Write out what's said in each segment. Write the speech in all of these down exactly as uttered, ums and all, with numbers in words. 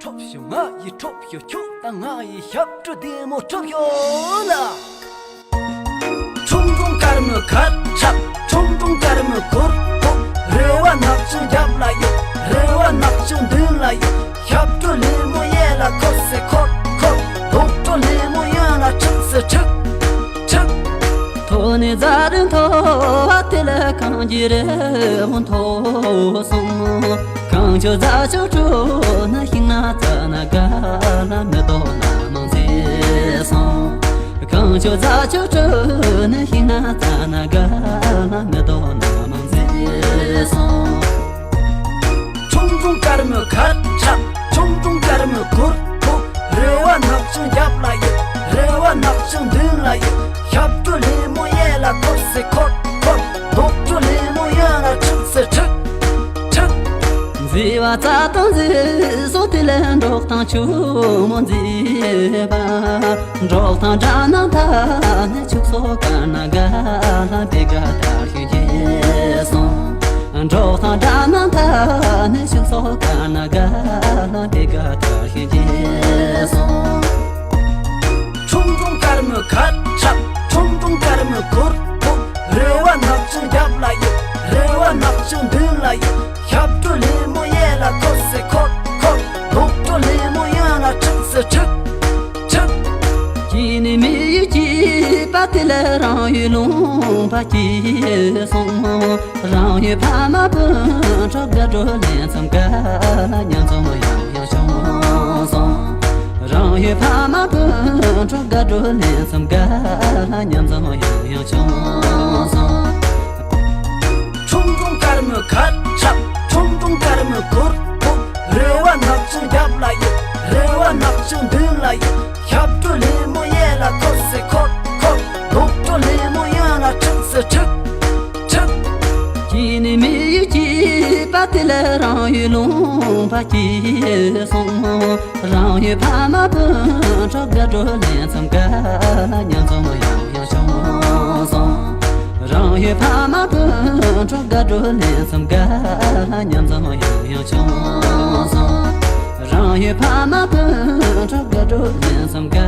ཁྲོབ་ཤོག་ང་ཡི་ཁྲོབ་ཤོག་ཁྱོད་དང་ང་ཡི་ཞབས་བྲོ་བདེ་མོ་ཁྲོབ་ཤོག་ལ། ཁྲུང་ཁྲུང་དཀར་མོའི་ཁ་ཁྲབ། ཁྲུང་ཁྲུང་དཀར་མོའི་གུར་ཁུག་རེ་བ་ནག་ཅུང་རྒྱབ་ལ་ཡོད། རེ་བ་ནག་ཅུང་མདུན་ལ་ཡོད། ཞབས་བྲོ་ལེ་མོ་ཡན་ལ་འཁོར་སེ་འཁོར་འཁོར། རྡོག་བྲོ་ལེ་མོ་ཡན་ལ་འཁྲིག་སེ་འཁྲིག་འཁྲིག་ཐོག་ནས་རྫ་རི་མཐོ་བ་དེ་ལ་གངས་ཀྱི་རི་བོ་མཐོ་སོང་། གངས་ཆུ་རྫ་ཆུ་དྲུག་ནི་ཤིང་ནགས་རྩ་ན་ག་ལ་མེ་ཏོག་ལ་མང་ཚེ་སོང་། གངས་ཆུ་རྫ་ཆུ་དྲུག་ནི་ཤིང་ནགས་རྩ་ན་ག་ལ་མེ་ཏོག་ལ་མང་ཚེ་སོང་། ཁྲུང་ཁྲུང་དཀར་མོའི་ཁ་ཁྲབ། ཁྲུང་ཁྲུང་དཀར་མོའི་གུར་ཁུག་རེ་བ་ནག་ཅུང་རྒྱབ་ལ་ཡོད། རེ་བ་ནག་ཅུང་མདུན་ལ་ཡོད། ཞབས་བྲོ་ལེ་མོ་ཡན་ལ་འཁོར་སེ་འཁོར་འཁོར། རྡོག་བྲོ་ལེ་མོ་ཡན་ལ་འཁྲིག་སེ་འཁྲིག་འཁྲིག་མཛེས་པ་རྩྭ་དང་མཛེས་སོགས་དེ་ལས་འབྲོག་ཐང་ཕྱུག་མོ་མཛེས་པ། འབྲོག་ཐང་སྦྲ་ནག་མཐའ་ནས་ཕྱུགས་ཟོག་དཀར་ནག་ག་ལ་པད་དཀར་དར་ཞིང་རྒྱས་སོང་། འབྲོག་ཐང་སྦྲ་ནག་མཐའ་ནས་ཕྱུགས་ཟོག་དཀར་ནག་ག་ལ་པད་དཀར་དར་ཞིང་རྒྱས་སོང་། ཁྲུང་ཁྲུང་དཀར་མོའི་ཁ་ཁྲབ། ཁྲུང་ཁྲུང་དཀར་མོའི་གུར་ཁུག་རེ་བ་ནག་ཅུང་རྒྱབ་ལ་ཡོད། རེ་བ་ནག་ཅུང་མདུན་ལ་ཡོད། ཞབས་བྲོ་ལེ་མོ་ཡན་ལ་འཁོར་སེ་འཁོར་འཁོར། རྡོག་བྲོ་ལེ་མོ་ཡན་ལ་འཁྲིག་སེ་འཁྲིག་འཁྲིག་སྐྱེས་ནས་མི་ཡུལ་སྐྱིད་པ་དེ་ལ་རང་ཡུལ་ལུང་པ་སྐྱིད་སོང་། རང་ཡུལ་ཕ་མ་སྤུན་གྲོགས་དགའ་སྤྲོ་ལེན་མཚམས་ག་ལ་མཉམ་འཛོམས་ཡང་ཡང་བྱུང་སོང་། རང་ཡུལ་ཕ་མ་སྤུན་གྲོགས་དགའ་སྤྲོ་ལེན་མཚམས་ག་ལ་མཉམ་འཛོམས་ཡང་ཡང་བྱུང་སོང་། ཁྲུང་ཁྲུང་དཀར་མོའི་ཁ་ཁྲབ། ཁྲུང་ཁྲུང་དཀར་མོའི་གུར་ཁུག་རེ་བ་ནག་ཅུང་རྒྱབ་ལ་ཡོད། རེ་བ་ནག་ཅུང་མདུན་ལ་ཡོད། ཞབས་བྲོ་ལེ་མོ་ཡན་ལ་འཁོར་སེ་འཁོར་འཁོར། རྡོག་བྲོ་ལེ་མོ་ཡན་ལ་འཁྲིག་སེ་འཁྲིག་འཁྲིག་སྐྱེས་ནས་མི་ཡུལ་སྐྱིད་པ་དེ་ལ་རང་ཡུལ་ལུང་པ་སྐྱིད་སོང་། རང་ཡུལ་ཕ་མ་སྤུན་གྲོགས་དགའ་སྤྲོ་ལེན་མཚམས་ག་ལ་མཉམ་འཛོམས་ཡང་ཡང་བྱུང་སོང་། རང་ཡུལ་ཕ་མ་སྤུན་གྲོགས་དགའ་སྤྲོ་ལེན་མཚམས་ག་ལ་མཉམ་འཛོམས་ཡང་ཡང་བྱུང་སོང་། རང་ཡུལ་ཕ་མ་སྤུན་གྲོགས་དགའ་སྤྲོ་ལེན་མཚམས་ག་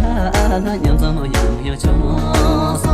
ལ་མཉམ་འཛོམས་ཡང་ཡང་བྱུང་སོང་།